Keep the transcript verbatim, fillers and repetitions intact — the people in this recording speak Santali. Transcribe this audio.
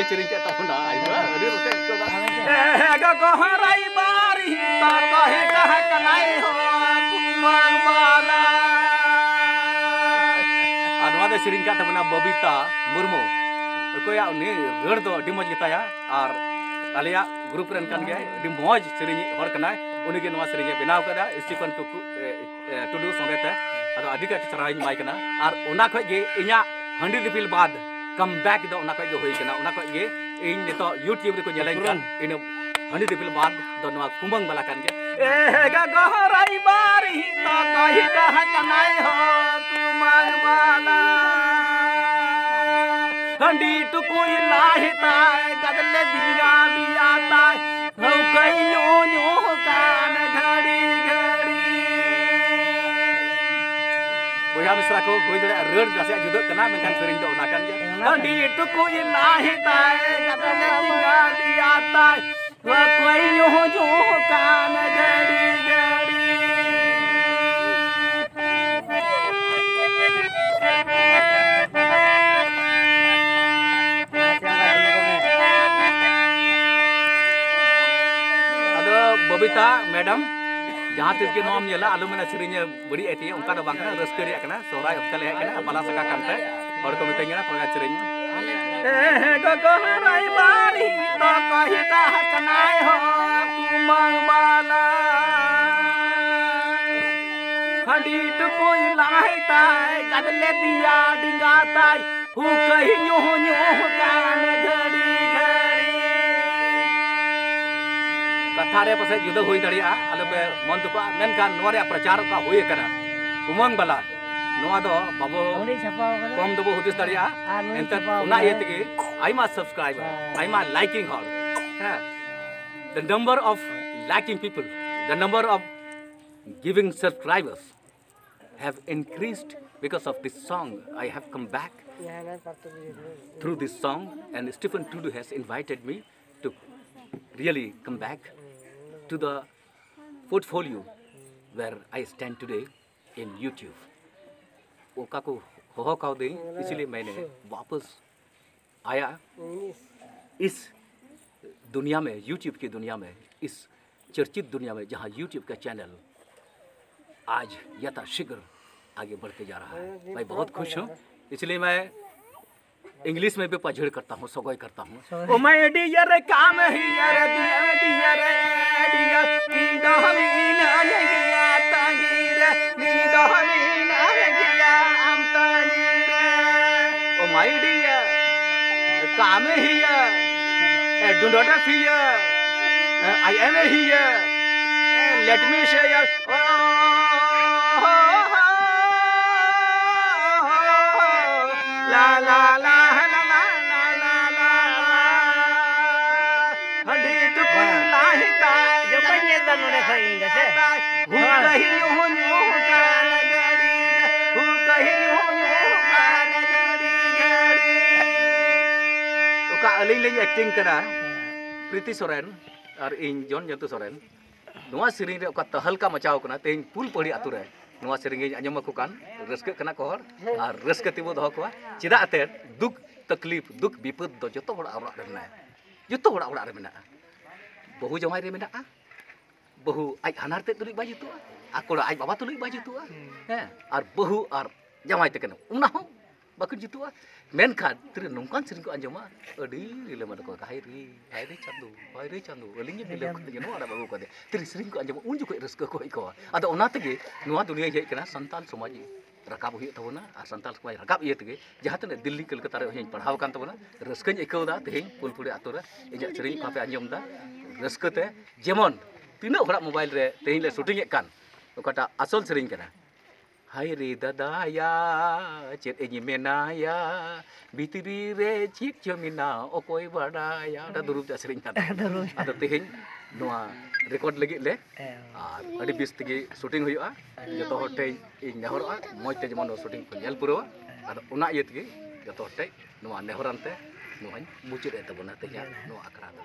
ᱥᱮᱨᱮᱧ ᱠᱮᱫ ᱛᱟᱵᱚᱱᱟ, ᱟᱭᱢᱟ ᱟᱹᱰᱤ ᱨᱟᱹᱥᱠᱟᱹ ᱟᱹᱭᱠᱟᱹᱣ ᱫᱟ᱾ ᱮ ᱜᱚᱜᱚ ᱦᱚᱨᱟᱭ ᱵᱟᱨ ᱦᱤᱛᱟ ᱠᱚ ᱦᱤᱛᱟ ᱠᱟᱱᱟᱭ ᱦᱚ ᱠᱩᱢᱟᱝ ᱵᱟᱞᱟ᱾ ᱟᱨ ᱱᱚᱣᱟ ᱫᱚ ᱥᱮᱨᱮᱧ ᱠᱟᱫ ᱛᱟᱵᱚᱱᱟ ᱵᱚᱵᱤᱛᱟ ᱢᱩᱨᱢᱩ᱾ ᱚᱠᱚᱭᱟᱜ ᱩᱱᱤ ᱨᱟᱹᱲ ᱫᱚ ᱟᱹᱰᱤ ᱢᱚᱡᱽ ᱜᱮᱛᱟᱭᱟ ᱟᱨ ᱟᱞᱮᱭᱟᱜ ᱜᱨᱩᱯ ᱨᱮᱱ ᱠᱟᱱ ᱜᱮᱭᱟᱭ, ᱟᱹᱰᱤ ᱢᱚᱡᱽ ᱥᱮᱨᱮᱧᱤᱡ ᱦᱚᱲ ᱠᱟᱱᱟᱭ᱾ ᱩᱱᱤ ᱜᱮ ᱱᱚᱣᱟ ᱥᱮᱨᱮᱧ ᱮ ᱵᱮᱱᱟᱣ ᱠᱟᱫᱟ ᱥᱴᱤᱯᱷᱟᱱ ᱴᱩᱠᱩ, ᱮ, ᱮ, ᱴᱩᱰᱩ ᱥᱚᱸᱜᱮ ᱛᱮ᱾ ᱟᱫᱚ ᱟᱹᱰᱤ ᱠᱟᱡᱟᱠ ᱥᱟᱨᱦᱟᱣ ᱤᱧ ᱮᱢᱟᱭ ᱠᱟᱱᱟ᱾ ᱟᱨ ᱚᱱᱟ ᱠᱷᱚᱡ ᱜᱮ ᱤᱧᱟᱹᱜ ᱦᱟᱺᱰᱤ ᱫᱤᱯᱤᱞ ᱵᱟᱫ ᱠᱟᱢ ᱵᱮᱠ ᱫᱚ ᱚᱱᱟ ᱠᱷᱚᱡ ᱜᱮ ᱦᱩᱭ ᱠᱟᱱᱟ, ᱚᱱᱟ ᱠᱷᱚᱡ ᱜᱮ ᱤᱧ ᱱᱤᱛᱚᱜ YouTube ᱨᱮᱠᱚ ᱧᱮᱞᱮᱧ ᱠᱟᱱ᱾ ᱤᱱᱟᱹ ᱦᱟᱺᱰᱤ ᱫᱤᱯᱤᱞ ᱵᱟᱫ ᱫᱚ ᱱᱚᱣᱟ ᱠᱩᱢᱟᱹᱝ ᱵᱟᱞᱟ ᱠᱟᱱ ᱜᱮᱭᱟ᱾ ᱮ ᱜᱚᱜᱚ ᱨᱟᱭᱵᱟᱨ ᱦᱤᱛᱚ ᱠᱚ ᱦᱤᱛᱟ ᱠᱟᱱᱟᱭ ᱦᱚ ᱠᱩᱢᱟᱹᱝ ᱵᱟᱞᱟ᱾ ᱦᱟᱺᱰᱤ ᱴᱩᱠᱩᱡ ᱞᱟᱦᱤ ᱛᱟᱭ ᱜᱟᱫᱞᱮ ᱫᱤᱭᱟ ᱫᱤᱭᱟ ᱛᱟᱭ᱾ ᱞᱟᱹᱣᱠᱟᱹᱭ ᱧᱩ ᱧᱩ ᱠᱟᱱ ᱜᱷᱟᱹᱲᱤ ᱜᱷᱟᱹᱲᱤ᱾ ᱵᱚᱭᱦᱟ ᱢᱤᱥᱨᱟ ᱠᱚ, ᱦᱩᱭ ᱫᱟᱲᱮᱭᱟᱜᱼᱟ ᱨᱟᱹᱲ ᱱᱟᱥᱮᱭᱟᱜ ᱡᱩᱫᱟᱹᱜ ᱠᱟᱱᱟ, ᱢᱮᱱᱠᱷᱟᱱ ᱥᱮᱨᱮᱧ ᱫᱚ ᱚᱱᱟ ᱠᱟᱱ ᱜᱮᱭᱟ᱾ ᱦᱮᱸ, ᱚᱱᱟ ᱠᱟᱱ ᱦᱟᱺᱰᱤ ᱜᱮᱭᱟ᱾ ᱴᱩᱠᱩᱡ ᱞᱟᱦᱤ ᱛᱟᱭ ᱜᱟᱫᱞᱮ ᱫᱤᱭᱟ ᱫᱤᱭᱟ ᱛᱟᱭ᱾ ᱞᱟᱹᱣᱠᱟᱹᱭ ᱧᱩ ᱧᱩ ᱠᱟᱱ ᱜᱷᱟᱹᱲᱤ ᱜᱷᱟᱹᱲᱤ᱾ ᱟᱫᱚ ᱵᱚᱵᱤᱛᱟ ᱢᱮᱰᱟᱢ, ᱡᱟᱦᱟᱸ ᱛᱤᱥ ᱜᱮ ᱱᱚᱣᱟᱢ ᱧᱮᱞᱟ, ᱟᱞᱚ ᱢᱮᱱᱟ ᱥᱮᱨᱮᱧ ᱮ ᱵᱟᱹᱲᱤᱡ ᱮ ᱛᱤᱧᱟᱹ, ᱚᱱᱠᱟ ᱫᱚ ᱵᱟᱝ ᱠᱟᱱᱟ, ᱨᱟᱹᱥᱠᱟᱹ ᱨᱮᱭᱟᱜ ᱠᱟᱱᱟ᱾ ᱥᱚᱦᱨᱟᱭ ᱚᱠᱛᱮ ᱞᱮ ᱦᱮᱡ ᱠᱟᱱᱟ, ᱵᱟᱞᱟ ᱥᱟᱠᱟ ᱠᱟᱱᱛᱮ ᱦᱚᱲ ᱠᱚ ᱢᱤᱛᱟᱹᱧ ᱠᱟᱱᱟ, "ᱛᱷᱚᱲᱟ ᱜᱟᱱ ᱥᱮᱨᱮᱧ ᱢᱮ᱾" ᱮ ᱜᱚᱜᱚ ᱨᱟᱭᱵᱟᱨ ᱦᱤᱛᱚ ᱠᱚ ᱦᱤᱛᱟ ᱠᱟᱱᱟᱭ ᱦᱚ ᱠᱩᱢᱟᱹᱝ ᱵᱟᱞᱟ᱾ ᱦᱟᱺᱰᱤ ᱴᱩᱠᱩᱡ ᱞᱟᱦᱤ ᱛᱟᱭ, ᱜᱟᱫᱞᱮ ᱫᱤᱭᱟ ᱰᱤᱸᱜᱟ ᱛᱟᱭ, ᱦᱩᱠᱟᱹᱭ ᱧᱩ ᱧᱩ ᱠᱟᱱ ᱜᱷᱟᱹᱲᱤ ᱜᱷᱟᱹᱲᱤ᱾ ᱠᱟᱛᱷᱟ ᱨᱮ ᱯᱟᱥᱮᱡ ᱡᱩᱫᱟᱹ ᱦᱩᱭ ᱫᱟᱲᱮᱭᱟᱜᱼᱟ, ᱟᱞᱚᱯᱮ ᱢᱚᱱ ᱫᱩᱠᱷᱚᱜᱼᱟ, ᱢᱮᱱᱠᱷᱟᱱ ᱱᱚᱣᱟ ᱨᱮᱭᱟᱜ ᱯᱨᱚᱪᱟᱨ ᱚᱠᱟ ᱦᱩᱭ ᱟᱠᱟᱱᱟ ᱠᱩᱢᱟᱹᱝ ᱵᱟᱞᱟ, ᱱᱚᱣᱟ ᱫᱚ ᱵᱟᱵᱚ ᱚᱸᱰᱮ ᱪᱷᱟᱯᱟᱣ ᱟᱠᱟᱱᱟ᱾ ᱠᱚᱢ ᱫᱚᱵᱚ ᱦᱩᱫᱤᱥ ᱫᱟᱲᱮᱭᱟᱜᱼᱟ᱾ ᱟᱨ ᱱᱚᱰᱮ ᱮᱱᱛᱮᱫ ᱪᱷᱟᱯᱟᱣ ᱚᱱᱟ ᱟᱠᱟᱱᱟ᱾ ᱤᱭᱟᱹ ᱛᱮᱜᱮ ᱟᱭᱢᱟ subscriber, ᱦᱮᱸ᱾ ᱟᱭᱢᱟ liking ᱦᱚᱲ, ᱦᱮᱸ, the number of liking people, the number of giving subscribers have increased because of this song. I have come back through this song, and Stephen Tudu has invited me to really come back to the portfolio where I stand today in YouTube. ᱚᱠᱟ ᱠᱚ ᱦᱚᱦᱚ ᱠᱟᱣᱫᱟᱹᱧ, ᱤᱥᱤᱞᱤᱭᱮ ᱢᱟᱭᱱᱮ ᱣᱟᱯᱚᱥ ᱟᱭᱟ᱾ इस दुनिया में, YouTube की दुनिया में, इस चर्चित दुनिया में, जहाँ YouTube का चैनल आज यथाशीघ्र आगे बढ़ते जा रहा है, मैं बहुत खुश हूँ। इसलिए मैं इंग्लिश में भी पझड़ करता हूँ, सगोई करता हूँ। ओ my dear, come here, dear, dear, dear, ᱤᱧ ᱫᱚ ᱢᱮᱱᱟᱧ ᱜᱮᱭᱟ ᱛᱟᱺᱜᱤ ᱨᱮ, ᱤᱧ ᱫᱚ ᱢᱮᱱᱟᱧ ᱜᱮᱭᱟ ᱟᱢ ᱛᱟᱺᱜᱤ ᱨᱮ᱾ Oh my dear, come here, ah, do not here, ah, I am here, ah, let me share. Oh, ला, ला, ला, ला, ला, ला, ला, ला, ला। ᱦᱟᱺᱰᱤ ᱴᱩᱠᱩᱡ ᱞᱟᱭ ᱛᱟᱭ᱾ ᱡᱚᱛᱚᱧ ᱧᱮᱞ ᱫᱟ ᱱᱚᱰᱮ ᱠᱷᱚᱡ ᱤᱧ ᱫᱚ ᱥᱮ᱾ ᱦᱩ ᱠᱟᱹᱦᱤ ᱦᱩ ᱧᱩ ᱠᱟᱱ ᱜᱟᱹᱰᱤ, ᱦᱩ ᱠᱟᱹᱦᱤ ᱦᱩ ᱧᱩ ᱠᱟᱱ ᱜᱟᱹᱰᱤ, ᱜᱟᱹᱰᱤ᱾ ᱚᱠᱟ ᱟᱹᱞᱤᱧ ᱞᱤᱧ ᱮᱠᱴᱤᱝ ᱠᱟᱱᱟ, ᱯᱨᱤᱛᱤ ᱥᱚᱨᱮᱱ ᱟᱨ ᱤᱧ ᱡᱚᱱ ᱡᱚᱱᱛᱩ ᱥᱚᱨᱮᱱ, ᱱᱚᱣᱟ ᱥᱮᱨᱮᱧ ᱨᱮ ᱚᱠᱟ ᱛᱟᱦᱟᱞᱠᱟ ᱢᱟᱪᱟᱣ ᱠᱟᱱᱟ, ᱛᱮᱦᱮᱧ ᱯᱩᱞᱯᱟᱹᱲᱤ ᱟᱛᱳ ᱨᱮ ᱱᱚᱣᱟ ᱥᱮᱨᱮᱧ ᱤᱧ ᱟᱸᱡᱚᱢ ᱟᱠᱚ ᱠᱟᱱ, ᱨᱟᱹᱥᱠᱟᱹᱜ ᱠᱟᱱᱟ ᱠᱚ ᱦᱚᱲ, ᱟᱨ ᱨᱟᱹᱥᱠᱟᱹ ᱛᱮᱵᱚ ᱫᱚᱦᱚ ᱠᱚᱣᱟ᱾ ᱪᱮᱫᱟᱜ ᱮᱱᱛᱮᱫ ᱫᱩᱠ ᱛᱟᱠᱞᱤᱯ, ᱫᱩᱠ ᱵᱤᱯᱚᱫ ᱫᱚ ᱡᱚᱛᱚ ᱦᱚᱲᱟᱜ ᱚᱲᱟᱜ ᱨᱮ ᱢᱮᱱᱟᱜᱼᱟ, ᱡᱚᱛᱚ ᱦᱚᱲᱟᱜ ᱚᱲᱟᱜ ᱨᱮ ᱢᱮᱱᱟᱜᱼᱟ᱾ ᱵᱟᱹᱦᱩ ᱡᱟᱶᱟᱭ ᱨᱮ ᱢᱮᱱᱟᱜᱼᱟ, ᱵᱟᱹᱦᱩ ᱟᱡ ᱦᱟᱱᱦᱟᱨ ᱛᱮᱫ ᱛᱩᱞᱩᱡ ᱵᱟᱭ ᱡᱩᱛᱩᱜᱼᱟ, ᱟᱨ ᱠᱚᱲᱟ ᱟᱡ ᱵᱟᱵᱟ ᱛᱩᱞᱩᱡ ᱵᱟᱭ ᱡᱩᱛᱩᱜᱼᱟ᱾ ᱦᱮᱸ, ᱟᱨ ᱵᱟᱹᱦᱩ ᱟᱨ ᱡᱟᱶᱟᱭ ᱛᱟᱹᱠᱤᱱ ᱚᱱᱟ ᱦᱚᱸ ᱵᱟᱹᱠᱤᱱ ᱡᱩᱛᱩᱜᱼᱟ᱾ ᱢᱮᱱᱠᱷᱟᱱ ᱛᱤᱨᱮ ᱱᱚᱝᱠᱟᱱ ᱥᱮᱨᱮᱧ ᱠᱚ ᱟᱸᱡᱚᱢᱟ, ᱟᱹᱰᱤ ᱨᱤᱞᱟᱹᱢᱟᱞᱟ ᱠᱚ, ᱦᱟᱭ ᱨᱮ, ᱦᱟᱭ ᱨᱮ ᱪᱟᱸᱫᱚ, ᱦᱟᱭ ᱨᱮ ᱪᱟᱸᱫᱚ, ᱟᱹᱞᱤᱧ ᱜᱮ ᱵᱤᱞᱟᱹᱣ ᱠᱟᱛᱮ ᱱᱚᱣᱟ ᱚᱲᱟᱜ ᱵᱟᱹᱜᱩ ᱠᱟᱫᱮ᱾ ᱛᱤᱨᱮ ᱥᱮᱨᱮᱧ ᱠᱚ ᱟᱸᱡᱚᱢᱟ, ᱩᱱ ᱡᱚᱠᱷᱚᱡ ᱨᱟᱹᱥᱠᱟᱹ ᱠᱚ ᱟᱹᱭᱠᱟᱹᱣᱟ᱾ ᱟᱫᱚ ᱚᱱᱟ ᱛᱮᱜᱮ ᱱᱚᱣᱟ ᱫᱩᱱᱤᱭᱟᱹ ᱦᱮᱡ ᱠᱟᱱᱟ, ᱥᱟᱱᱛᱟᱞ ᱥᱚᱢᱟᱡᱽ ᱨᱟᱠᱟᱵ ᱦᱩᱭᱩᱜ ᱛᱟᱵᱚᱱᱟ᱾ ᱟᱨ ᱥᱟᱱᱛᱟᱞ ᱥᱚᱢᱟᱡᱽ ᱨᱟᱠᱟᱵ ᱤᱭᱟᱹ ᱛᱮᱜᱮ ᱡᱟᱦᱟᱸ ᱛᱤᱱᱟᱹᱜ ᱫᱤᱞᱞᱤ ᱠᱚᱞᱠᱟᱛᱟ ᱨᱮ ᱦᱚᱸᱧ ᱯᱟᱲᱦᱟᱣ ᱟᱠᱟᱱ ᱛᱟᱵᱚᱱᱟ, ᱨᱟᱹᱥᱠᱟᱹᱧ ᱟᱹᱭᱠᱟᱹᱣ ᱮᱫᱟ ᱛᱮᱦᱮᱧ ᱯᱩᱞᱯᱩᱲᱤ ᱟᱛᱳ ᱨᱮ ᱤᱧᱟᱹᱜ ᱥᱮᱨᱮᱧ ᱠᱚ ᱯᱮ ᱟᱸᱡᱚᱢ ᱮᱫᱟ ᱨᱟᱹᱥᱠᱟᱹ ᱛᱮ᱾ ᱡᱮᱢᱚᱱ ᱛᱤᱱᱟᱹᱜ ᱦᱚᱲᱟᱜ ᱢᱳᱵᱟᱭᱤᱞ ᱨᱮ ᱛᱮᱦᱮᱧ ᱞᱮ ᱥᱩᱴᱤᱝ ᱮᱫ ᱠᱟᱱ, ᱚᱠᱟᱴᱟᱜ ᱟᱥᱚᱞ ᱥᱮᱨᱮᱧ ᱠᱟᱱᱟ, ᱦᱟᱭ ᱨᱮ ᱫᱟᱫᱟᱭᱟ, ᱪᱮᱫ ᱤᱧ ᱢᱮᱱᱟᱭᱟ, ᱵᱷᱤᱛᱨᱤ ᱨᱮ ᱪᱮᱫ ᱪᱚ ᱢᱮᱱᱟᱜ, ᱚᱠᱚᱭ ᱵᱟᱰᱟᱭᱟ, ᱚᱱᱟ ᱫᱩᱨᱩᱵ ᱪᱟᱥ ᱨᱮᱧ ᱠᱟᱱᱟ᱾ ᱫᱩᱨᱩᱵ᱾ ᱟᱫᱚ ᱛᱮᱦᱮᱧ ᱱᱚᱣᱟ ᱨᱮᱠᱚᱨᱰ ᱞᱟᱹᱜᱤᱫ ᱞᱮ, ᱦᱮᱸ᱾ ᱟᱨ ᱟᱹᱰᱤ ᱵᱮᱥ ᱛᱮᱜᱮ ᱥᱩᱴᱤᱝ ᱦᱩᱭᱩᱜᱼᱟ᱾ ᱡᱚᱛᱚ ᱦᱚᱲ ᱴᱷᱮᱱ ᱤᱧ ᱱᱮᱦᱚᱨᱚᱜᱼᱟ, ᱢᱚᱡᱽ ᱛᱮ ᱡᱮᱢᱚᱱ ᱱᱚᱣᱟ ᱥᱩᱴᱤᱝ ᱠᱚ ᱧᱮᱞ ᱯᱩᱨᱟᱹᱣᱟ᱾ ᱟᱫᱚ ᱚᱱᱟ ᱤᱭᱟᱹ ᱛᱮᱜᱮ ᱡᱚᱛᱚ ᱦᱚᱲ ᱴᱷᱮᱱ ᱱᱚᱣᱟ ᱱᱮᱦᱚᱨᱟᱱ ᱛᱮ ᱱᱚᱣᱟᱧ ᱢᱩᱪᱟᱹᱫ ᱮᱫ ᱛᱟᱵᱚᱱᱟ ᱛᱮᱦᱮᱧᱟᱜ ᱱᱚᱣᱟ ᱟᱠᱷᱲᱟ ᱫᱚ᱾